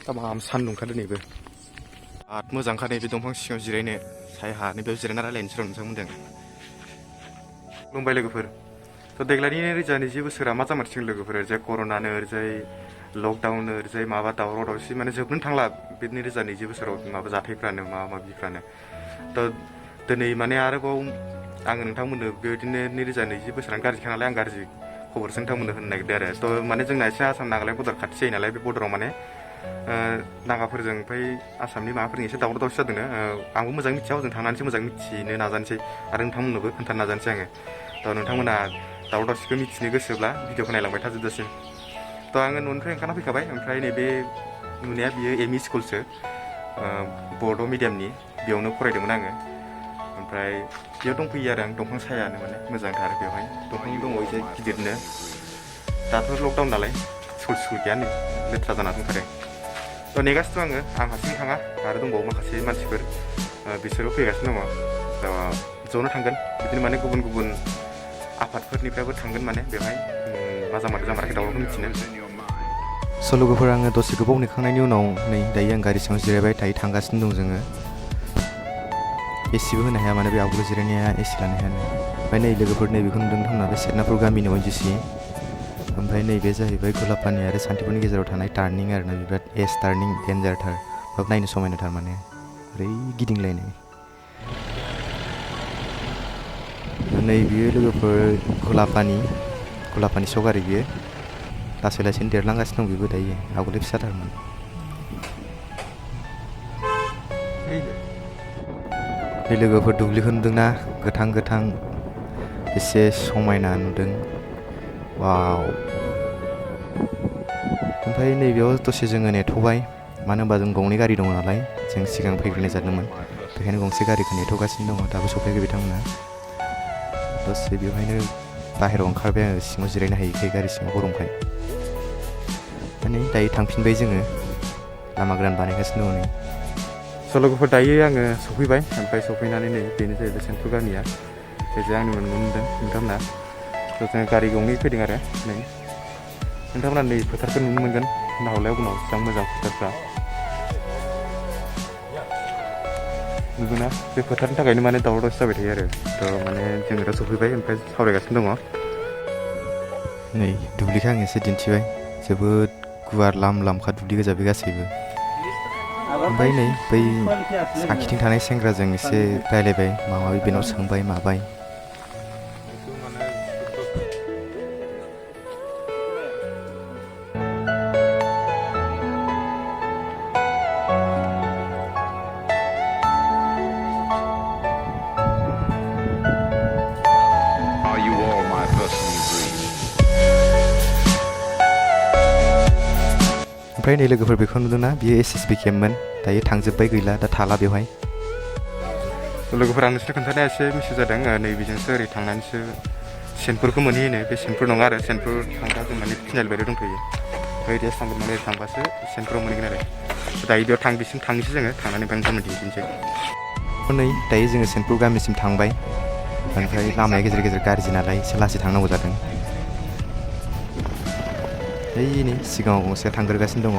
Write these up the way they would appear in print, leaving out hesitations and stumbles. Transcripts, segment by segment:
Tamam सान्दुं ओंखारदों नैबो आद मोजांखा नैबे दंफां सिङाव जिरायनो सायहा नैबेयाव जिरायना रायलायनोसै र' नोंथांमोनजों खुलुमबाय लोगोफोर थ' देग्लायनि 2020 बोसोरा मा जामारसिगोन लोगोफोर ओरैजाय कर'नानो ओरैजाय लकडाउन ओरैजाय माबा दावराव दावसि माने जोबनो थांला बे 2020 बोसोराव माबा जाथायफ्रानो माबा माबिफ्रानो थ' दिनै माने आरोबाव आङो नोंथांमोननो बेबायदिनो 2020 बोसोरानो गाज्रिखा नालाय आं गाज्रि खबरसो नोंथांमोननो होनो नागिरदों आरो थ' माने जोंना एसे आसाम नागालेण्ड बर्डार खाथि जायो नालाय बे बर्डाराव माने नागाफोरजों ओमफ्राय आसामनि माबाफोरजों एसे दावराव दावसि जादोंनो आंबो मोजां मिथिया हजों थांनानैसो मोजां मिथिनो नाजानोसै आरो नोंथांमोननोबो खोन्थानो नाजानोसै आङो थ' नोंथांमोना दावराव दावसिखौ मिथिनो गोसोब्ला भिडिअखौ नायलांबाय थाजोबजासिम थ' आङो न'निफ्राय ओंखारना फैखाबाय ओमफ्राय नैबे नुनाया बियो एमइ स्कुलसो बड' मिडियामनि बेयावनो फरायदोंमोन आङो ओमफ्राय बेयाव दंफैयो आरो आं दंफां सायानो माने मोजांथार बेवहाय दंफां दङ एसे गिदिरनो दाथ' लकडाउन नालाय स्कुल गैया नै लेथ्रा जाना दंथारो थ' नेगासिनो दं आं हारसिं थाङा आरो दंबावो माखासे मानसिफोर बिसोरबो फैगासिनो दङ ज'नो थांगोन बिदिनो माने गुबुन गुबुन आफादफोरनिफ्रायबो थांगोन माने बेवहाय मा जामाराखै दावरावखौ मिथिनो स' लोगोफोर आङो दसे गोबाव नेखांनायनि उनाव नै दायो आं गारि सिङाव जिरायबाय दायो थांगासिनो दं जोङो एसिबो होनो हाया माने बे आवगोल जिरायनाया एसि लानो हायानो ओमफ्राय नै लोगोफोर नैबेखौ नुदों नोंथांमोना बे सेदनापुर गामिनि ONGC ओमफ्राय नैबे जाहैबाय गुलापानि आरो सान्तिपुरनि गेजेराव थानाय टार्निं आरोना बिराद एस टार्निं डेन्जारथार बाब नायनो समायनाथार माने ओरै गिदिंलायनाय नै बियो लोगोफोर गुलापानि सगारि बियो लासै लासैनो देरलांगासिनो दं बेबो दायो आवगोल फिसाथारमोन बे लोगोफोर दुब्लिखौ नुदोंना गोथां गोथां एसे समायना नुदों वाव ओमफ्राय नैबेयाव दसे जोङो नेथ'बाय मानो होनबा जों गंनै गारि दङ नालाय जों सिगां फैग्रोनाय जादोंमोन बेखायनो गंसे गारिखौ नेथ'गासिनो दङ दाबो सफैयाखै बिथांमोना दसे बेवहायनो बाहेरायाव ओंखारबाय आङो सिङाव जिरायनो हायैखाय गारि सिङाव गरमखाय माने दायो थांफिनबाय जोङो लामा गोदान बानायगासिनो दङ नै स' लोगोफोर दायो आङो सफैबाय ओमफ्राय सफैनानै नै बेनो जाहैबाय सेन्टपुर गामिया जे आंनि नुनो मोनदों नोंथांमोना थ' जोङो गारि गंनै फैदों आरो नै नोंथांमोना नै फोथारखौ नुनो मोनगोन नाहरलाय उनाव बेसेबां मोजां फोथारफ्रा नुदोंना बे फोथारनि थाखायनो माने दावराव दावसि जाबाय थायो आरो थ' माने जोङो दा सफैबाय ओमफ्राय सावरायगासिनो दङ नै दुब्लिखौ आं एसे दिन्थिबाय जोबोद गुवार लामखा दुब्लि गोजा बे गासैबो ओमफ्राय नै बै साखिथिं थानाय सेंग्राजों एसे रायलायबाय माबा माबि बेनाव सोंबाय माबाय ओमफ्राय नै लोगोफोर बेखौ नुदोंना बियो SSB केम्पमोन दायो थांजोब्बाय गैला दा थाला बेवहाय लोगोफोर आं नोंसोरनो खोन्थानाया एसे मिस जादों नै बेजोंसो ओरै थांनानैसो सेन्टपुरखौ मोनहैयोनो बे सेन्टपुर नङा आरो सेन्टपुर थांबा जों माने फिनाल बारियाव दंथ'यो ओरै थांगोन माने थांबासो सेन्टपुराव मोनहैगोन आरो दायो बेयाव थांनोसै जोङो थांनानै नोंथांमोन दिन्थिनोसै नै दायो जोङो सेन्टपुर गामिसिम थांबाय ओमफ्राय लामाया गेजेर गेजेर गाज्रि नालाय एसे लासै थांनांगौ जादों नै सिगाङाव गंसेया थांग्रोगासिनो दङ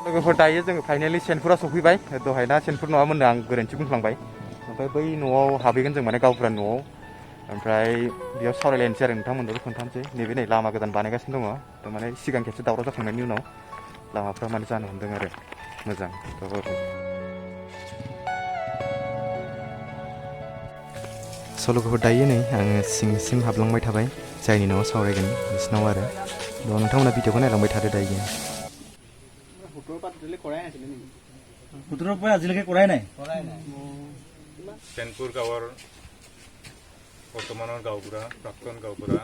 लोगोफोर दायो जोङो फाइनालि सेन्टपुराव सफैबाय दहायना सेन्टपुर नङामोननो आं गोरोन्थि बुंफ्लांबाय ओमफ्राय बै न'आव हाबहैगोन जों माने गावबुरा न'आव ओमफ्राय बेयाव सावरायलायनोसै आरो नोंथांमोननोबो खोन्थानोसै नैबे नै लामा गोदान बानायगासिनो दङ थारमाने सिगां खेबसे दावराव जाखांनायनि उनाव लामाफ्रा माने जानो हमदों आरो मोजां स' लोगोफोर दायो नै आङो सिंसिम हाबलांबाय थाबाय जायनि न'आव सावरायगोन बिसिनाव आरो नोंथांमोना भिडिअखौ नायलांबाय थादो दायो सेन्टपुर गाঁৱৰ বৰ্তমানৰ গাঁওবুঢ়া প্ৰাক্তন গাঁওবুঢ়া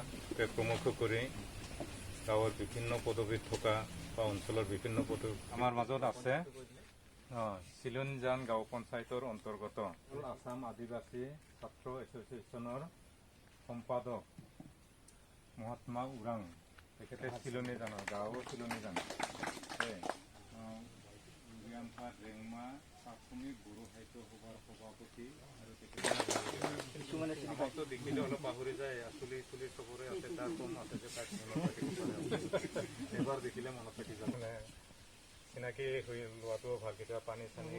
প্ৰমুখ কৰি গাঁৱৰ বিভিন্ন পদবীত থকা বা অঞ্চলৰ বিভিন্ন পদবী আমাৰ মাজত আছে চিলনীজান গাঁও পঞ্চায়তৰ অন্তৰ্গত আসাম আদিবাসী ছাত্ৰ এছ'চিয়েশ্যনৰ সম্পাদক মহাত্মা উৰাং তেখেতে চিলনীজানৰ গাঁৱৰ চিলনীজান ৰেংমা প্ৰাথমিক গুৰু সাহিত্য সভাৰ সভাপতি আৰু তেখেতে দেখিলে অলপ পাহৰি যায় চুলি চবৰে আছে তাৰ কম আছে যে তাক এবাৰ দেখিলে মনত থাকি যায় চিনাকি হৈ লোৱাটো ভাল কেতিয়াবা পানী চানী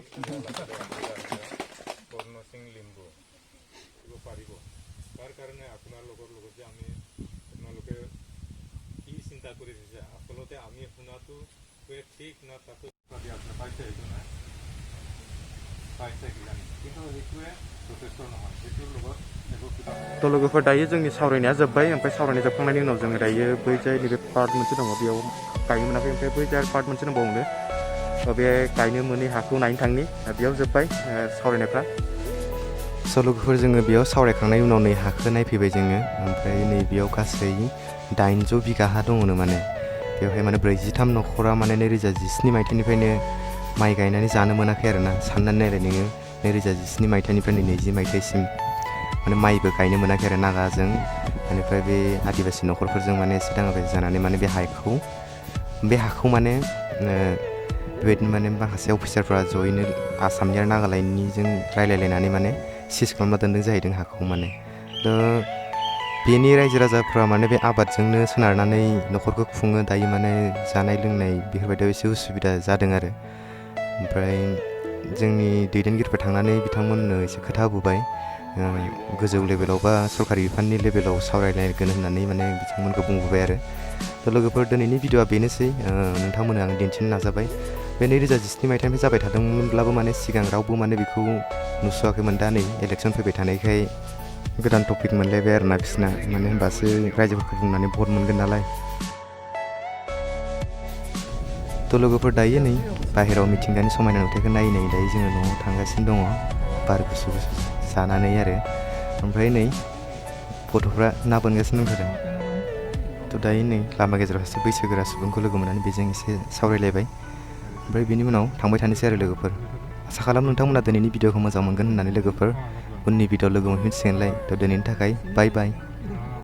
বৰ্ণসিং লিম্বু দিব পাৰিব তাৰ কাৰণে আপোনালোকৰ লগত যে আমি আপোনালোকে কি চিন্তা কৰি দিছে আচলতে আমি শুনাটো ঠিক না তাতো আপোনাৰ পাইছে সেইটো নাই পাইছে কিজানি কিন্তু সেইটোৱে যথেষ্ট নহয় সেইটোৰ লগত একো কিবা थ' लोगोफोर दायो जोंनि सावरायनाया जोब्बाय ओमफ्राय सावरायनाय जोबखांनायनि उनाव जोङो दायो बै जाय नैबे पार्ट मोनसे दङ बेयाव गायनो मोनाखै ओमफ्राय बै जाय पार्ट मोनसे दंबावो बे गायनो मोनै हाखौ नायनो थांनि बेयाव जोब्बाय सावरायनायफ्रा स' लोगोफोर जोङो बेयाव सावरायखांनायनि उनाव नै हाखौ नायफैबाय जोङो ओमफ्राय नैबेयाव गासै 800 बिगा हा दङनो माने बेवहाय माने 43 न'खरा माने 2017 मायथाइनिफ्रायनो माइ गायनानै जानो मोनाखै आरोना साननानै नायलाय नोङो 2017 मायथाइनिफ्राय 20 मायथाइसिम माने माइबो गायनो मोनाखै आरो नागाजों बेनिफ्राय बे आदिबासि न'खरफोरजों माने एसे दाङाबाजि जानानै माने बे हाखौ माने बेबायदिनो माने माखासे अफिसारफ्रा जयैनो आसामनि आरो नागालेण्डनिजों रायलायलायनानै माने सिज खालामना दोनदों जाहैदों हाखौ माने थ' बेनि रायजो राजाफ्रा माने बे आबादजोंनो सोनारनानै न'खरखौ खुङो दायो माने जानाय लोंनाय बेफोरबायदियाव एसे उसुबिदा जादों आरो ओमफ्राय जोंनि दैदेनगिरिफोर थांनानै बिथांमोननो एसे खोथा होबोबाय गोजौ लेभेलाव बा सरकारि बिफाननि लेभेलाव सावरायलायगोन होननानै माने बिथांमोनखौ बुंबोबाय आरो थ' लोगोफोर दिनैनि भिडिअ'आ बेनोसै नोंथांमोननो आं दिन्थिनो नाजाबाय बे 2017 मायथाइनिफ्राय जाबाय थादोंमोनब्लाबो माने सिगां रावबो माने बेखौ नुसुवाखैमोन दा नै इलेक्सन फैबाय थानायखाय गोदान टपिक मोनलायबाय आरोना बिसिना माने होनबासो रायजोफोरखौ बुंनानै भट मोनगोन नालाय थ' लोगोफोर दायो नै बाहेरायाव मिथिंगानि समायना नुथायखौ नायै नायै दायो जोङो न'आव थांगासिनो दङ बार गुसु गुसु जानानै आरो ओमफ्राय नै गथ'फ्रा ना बोनगासिनो दंथारो थ' दायो नै लामा गेजेराव सासे बैसोगोरा सुबुंखौ लोगो मोननानै बेजों एसे सावरायलायबाय ओमफ्राय बेनि उनाव थांबाय थानोसै आरो लोगोफोर आसा खालाम नोंथांमोना दिनैनि भिडिअ'खौ मोजां मोनगोन होननानै लोगोफोर उननि भिडिअ' लोगो मोनफिनसिगोनलाय थ' दिनैनि थाखाय बाय बाय